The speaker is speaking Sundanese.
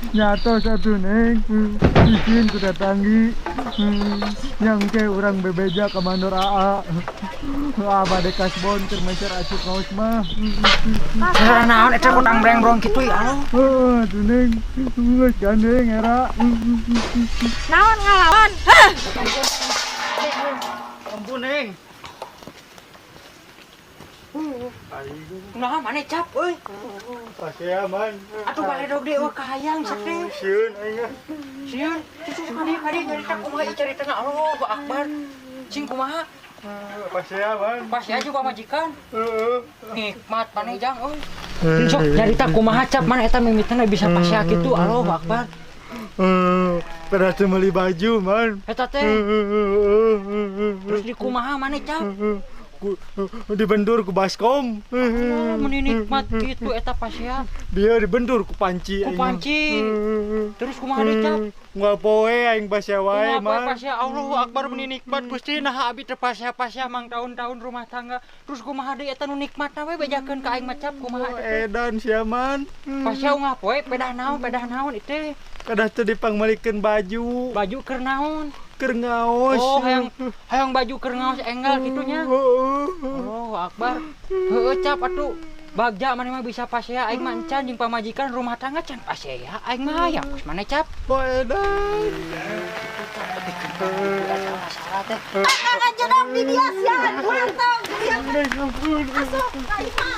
Nyatos atuh, Neng. Isin ku tetanggi. Nyangke urang bebeja ka mandor AA. Ah, bade kasbon keur meser acuk ngaos mah. Cara naon eta kutang breng-brong kitu ya Allah. Heeh, atuh, Neng. Geus gandeng era. Naon ngalawan? Hah? Ampun, Neng. Kunaha maneh, Cap euy? Pasea, Man. Atuh baledog deui euweuh kahayang sok teh. Sieun aing ah. Sieun. Cucu ka dieu, ka dieu nyarita kumaha ieu caritana, Allahu Akbar. Cing kumaha? Pasea, Man. Pasea juga majikan. Heeh. Nikmat maneh, Jang euy. Sok nyarita kumaha, Cap, mana eta mimitina bisa pasea kitu, Allahu Akbar. Pernah teu meuli baju, Man. Eta teh terus di kumaha maneh, Cap? Ku, dibendur ku baskom. Oh, meni nikmat kitu eta pasea. Dia dibendur ku panci. Ku panci. Terus kumaha deui, Cap? Unggal poe aing pasea wae, Kumaha poe Man. Pasea, Allahu Akbar, meni nikmat Gusti, nah abi teh pasea-pasea mang tahun-tahun rumah tangga. Terus kumaha deui eta nu nikmatna we, bejakeun ka aing mah, Cap, kumaha eta teh? Edan sia, Man. Pasea unggal poe pedah naon itu? Kedah teu dipangmeulikeun baju. Baju keur naon? Keur ngaos. Oh, hayang hayang baju keur ngaos enggal kitu nya. Heeh. Allahu Akbar. Heueuh, Cap, atuh. Bagja maneh mah bisa pasea, aing mah encan jeung pamajikan rumah tangga can pasea aing mah hayang kos maneh, Cap. Oh, edan. Masalah teh. Akang aja dong di dia sialan mantap. Neng, ampun. Asup ka imah.